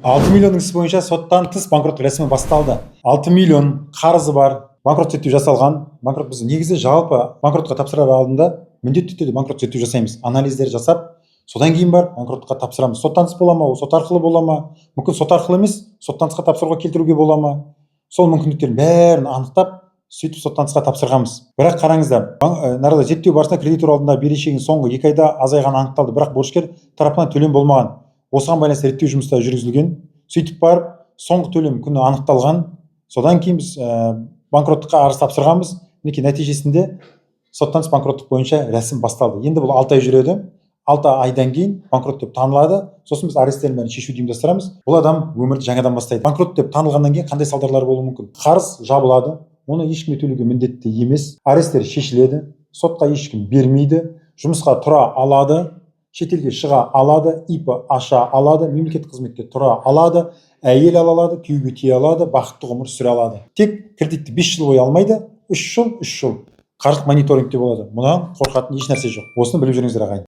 6 миллионның ісі бойынша соттан тыс банкроттық рәсімі басталды. 6 миллион қарызы бар, банкрот зерттеу жасалған. Банкрот, біз негізі жалпы банкротқа тапсырар алдында міндетті түрде банкрот зерттеу жасаймыз, анализдер жасап, содан кейін барып банкротқа тапсырамыз. Соттан тыс бола ма, ол сот арқылы бола ма, мүмкін, сот арқылы емес, соттан тысқа тапсыруға келтіруге бола ма, сол мүмкіндіктердің бәрін анықтап, сөйтіп соттан тысқа тапсырғанбыз. Бірақ қараңыздар, нарада зерттеу барысында кредитор алдында берешегінің соңғы 2 айда азайғаны анықталды, бірақ борышкер тарапынан төлем болмаған. Осыған байланысты реттеу жұмыстары жүргізілген. Сөйтіп барып соңғы төлем күні анықталған. Содан кейін біз банкроттыққа арыз тапсырғанбыз. Мінекей, нәтижесінде соттан тыс банкроттық бойынша рәсім басталды. Енді бұл 6 ай жүреді. 6 айдан кейін банкрот деп танылады. Сосын біз аресттердің бәрін шешуді ұйымдастырамыз. Бұл адам өмірді жаңадан бастайды. Банкрот деп танылғаннан кейін қандай салдарлар болуы мүмкін? Қарыз жабылады, оны ешкімге төлеуге міндетті емес. Аресттер шешіледі, сотқа ешкім бермейді, жұмысқа тұра алады, шетелге шыға алады, ИП аша алады, мемлекеттік қызметке тұра алады, әйел ала алады, күйеуге тие алады, бақытты ғұмыр сүре алады. Тек кредитті 5 жыл бойы алмайды, 3 жыл, 3 жыл қаржылық мониторингте болады. Мұнан қорқатын еш нәрсе жоқ, осыны біліп жүріңіздер, ағайын.